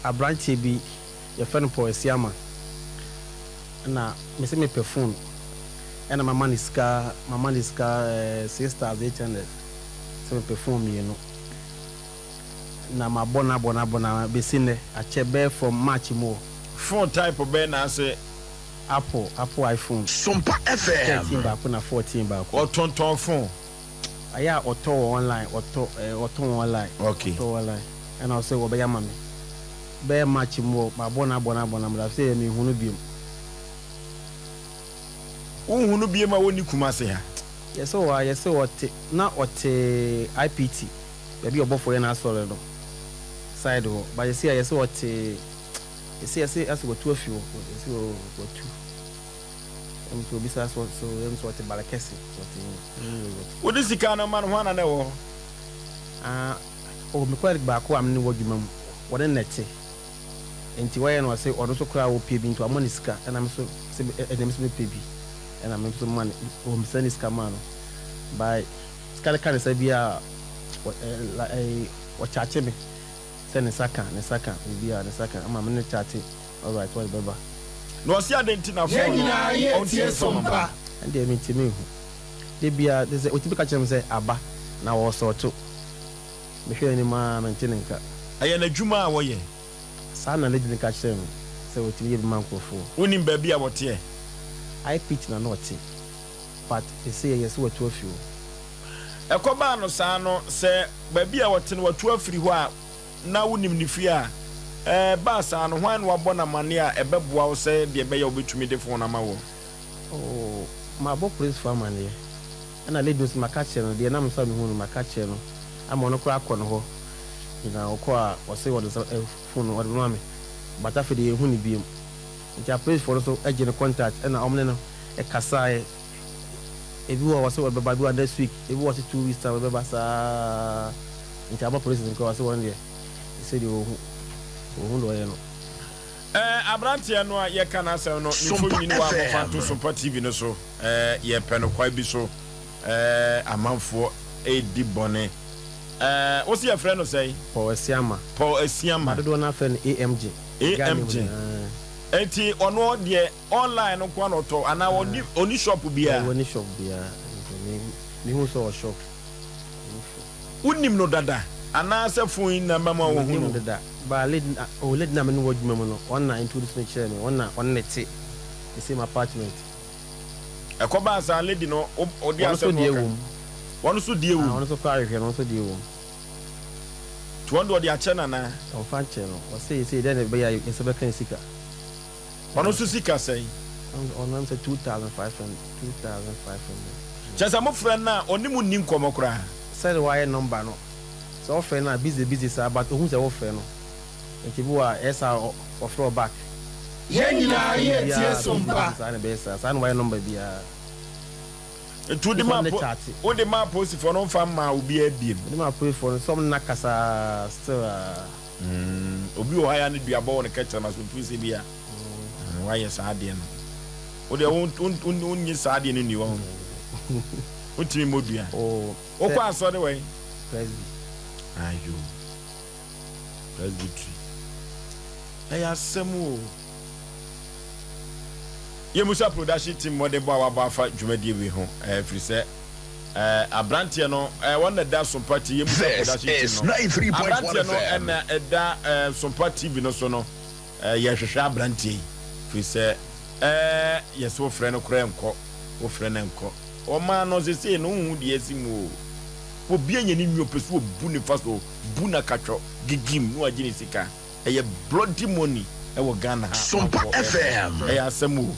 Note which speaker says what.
Speaker 1: Aberanteɛ bi yɛfrɛ no Paul Asiama, ɛna mese mepɛ phone, ɛna mama ne sika, mama ne sika 6,800 sɛ mepɛ phone mmienu. Na mabɔ no, abɔ no, abɔ no, bɛsi nnɛ akyɛ bɛyɛ from March mu hɔ.
Speaker 2: Phone type bɛyɛ na ase?
Speaker 1: Apple iPhone.
Speaker 3: Sompa FM.
Speaker 1: 13 baako na 14 baako.
Speaker 2: Ɔtontɔn phone?
Speaker 1: Ayɛ a ɔtɔ wɔ online, ɔtɔ ɔtɔn wɔ online. Ɔtɔ wɔ online, ɛna ɔsɛ wɔbɛyɛ ama me bɛyɛ March mu hɔ. Mabɔ no, abɔ no, abɔ no, amada sɛ mehu no biom.
Speaker 2: Wohu no biem a wɔnni Kumase ha?
Speaker 1: Yɛsɛ wɔ ha, yɛsɛ ɔte na ɔte IPT baabi a ɔbɔfoɔ yɛ n'asɔre no side hɔ ba. Yɛsɛ a yɛsɛ ɔte, yɛsɛ asɛ watu afi hɔ, yɛsɛ watu nso obi sa so nso ɔte Balakɛse, ɔte.
Speaker 2: Wode sika no ma no, ho ana na ɛwɔ hɔ?
Speaker 1: Ah, oh, me colleague baako a me ne wɔ adwuma mu, wɔne nɛte nti wɔyɛ no, ɔsɛ ɔno nso koraa wɔpɛ bi nti wama ne sika, ɛna me so sɛ ɛna me so mepɛ bi, ɛna me nso ma ne ɔmisa ne sika maa no. By sika no ka ne nsa bi a, ɔkyakye me sɛ ne nsa ka, ne nsa ka biribi a ne nsa ka ama me ne kyakye, alright, wɔde bɛba.
Speaker 2: Na ɔse ade nti na
Speaker 3: Yɛn
Speaker 2: phone no
Speaker 3: nyinaa yɛ tie
Speaker 2: ɔntumi mfa ma
Speaker 3: Sompa.
Speaker 1: Ɛndeɛ mentumi nhu de bia de sɛ ɔtumi ka kyerɛ me sɛ aba na wɔsɔɔto mehwɛ anim a, mente ne nka.
Speaker 2: Ɛyɛ n'adwuma a wɔyɛ?
Speaker 1: Saa na lady no ka kyerɛ me sɛ wɔtumi yɛ bi ma nkurɔfoɔ.
Speaker 2: Wonim baabi a wɔteɛ?
Speaker 1: IPT na ɔte, but ɛsɛ yɛyɛ sɛ watu afi hɔ.
Speaker 2: Ɛkɔbaa no saa no, sɛ baabi a wɔte no watu afiri hɔ a, na wonim ne fie a ɛbaa saa no, hwan na wabɔ no amanneɛ a ɛbɛboa wo sɛ deɛ ɛbɛyɛ a wobɛtumi de phone ama wɔ?
Speaker 1: Oh, mabɔ policefoɔ amanneɛ, ɛna lady no nso maka kyerɛ no deɛ nam nso a mehu no, maka kyerɛ no ama ɔno koraa akɔ no hɔ na ɔkɔ a, ɔse wɔde nsa phone no ɔde bɛma me, but afei deɛ yɛnhu no biom. Nti apolicefoɔ no nso gye no contact, ɛna ɔmo ne no ɛkasaeɛ. Ebi wɔ hɔ sɛ wɔde bɛba, ebi wɔ next week, ebi wɔ sɛ 2 weeks time wɔde bɛba saa. Nti ama police no koraa wɔse wɔn deɛ sɛ deɛ ɔhu deɛ ɔyɛ no.
Speaker 2: Aberanteɛ no a yɛka n'asɛm no ne
Speaker 3: Sompa
Speaker 2: mfonini wɔ
Speaker 3: FM.
Speaker 2: amɔfa nto Sompa TV no so. Yɛpɛ no kwan bi so. Amanfoɔ ɛredi bɔne. Wo se yɛfrɛ no sɛn?
Speaker 1: Paul Asiama.
Speaker 2: Paul Asiama.
Speaker 1: Dodoɔ no afrɛ no AMG.
Speaker 2: AMG. Enti ɔno deɛ, online no nko na ɔtɔ anaa ɔni shop biara?
Speaker 1: Ɔni shop biara. Mehu sɛ ɔwɔ shop.
Speaker 2: Wonim no dada anaasɛ phone yi na mɛma wɔhu
Speaker 1: no?
Speaker 2: No
Speaker 1: dada ba, lady, oh, lady na me ne wɔ adwuma mu no, ɔno na introduce me kyerɛ me, ɔno na ɔno ne te the same apartment.
Speaker 2: Ɛkɔbaa saa, lady no ɔde
Speaker 1: Ɔno nso
Speaker 2: asɛm no
Speaker 1: deɛ
Speaker 2: ɔka
Speaker 1: wɔ mu.
Speaker 2: Wɔno nso deɛ wɔ
Speaker 1: Ah,
Speaker 2: mu?
Speaker 1: ɔno nso koraa ahwehwɛ no, ɔno nso deɛ wɔ mu.
Speaker 2: Nti wɔn de ɔde akyɛ nana?
Speaker 1: Ɔmfa nkyɛ no, ɔsɛ yɛsɛ dɛn na ɛbɛyɛ a yɛsɛ bɛka ne sika.
Speaker 2: Ɔno nso sika sɛn?
Speaker 1: Ɔno sɛ 2,500, 2,500.
Speaker 2: Kyɛ sɛ mofrɛ no a, ɔne mu nni nkɔmmɔ koraa?
Speaker 1: Sɛde wayɛ number no, sɛ ɔfrɛ no a, busy, busy saa, but ohun sɛ wɔfrɛ no nti bi wɔ a ɛyɛ saa, ɔfrɛ ɔ back.
Speaker 3: Yɛn nyinaa yɛ tie Sompa.
Speaker 1: Saa na ɛbɛyɛ saa, saa na wayɛ number biara.
Speaker 2: Nti wode ma
Speaker 1: Wode
Speaker 2: po
Speaker 1: kyate.
Speaker 2: Wode ma apolisifoɔ no, mfa mmaa obiara biem?
Speaker 1: Wode ma apolisifoɔ no sɛ ɔmo nna kasa still a.
Speaker 2: Obi wɔ hɔ a yɛ ne duabɔ wɔ ne kɛkyerɛma so mfiri sɛ bi a wayɛ saa adeɛ no. Wodeɛ wonnye saa adeɛ no nni wɔ ho, wontumi mmɔ dua.
Speaker 1: Oh.
Speaker 2: Wokɔ asɔre wɔ yi?
Speaker 1: Presby.
Speaker 2: Ayo, Presbytery. Ɛyɛ asɛm o. Yɛmusa production team mmɔde bɔ a wabɔ afa dwumadie wei ho, ɛfiri sɛ aberanteɛ no wɔn na ɛda Sompa TV. Yɛmusa
Speaker 3: This
Speaker 2: production
Speaker 3: is
Speaker 2: team no
Speaker 3: 93.1
Speaker 2: aberanteɛ no
Speaker 3: FM.
Speaker 2: ɛna ɛda Sompa TV no so no. Yɛhwehwɛ aberanteɛ yi firi sɛ yɛsɛ wofrɛ no koraa nkɔ, wofrɛ no nkɔ. Ɔmaa no sesei no, wohu deɛ asi mu o. Obi anya ne nwi, ɔpɛ so ɔbu ne fa so bu na katwɔ gigim na wagye ne sika. Ɛyɛ bloody money ɛwɔ Ghana ha.
Speaker 3: Sompa
Speaker 2: amanfoɔ ɛbɔ.
Speaker 3: FM.
Speaker 2: Ɛyɛ asɛm o.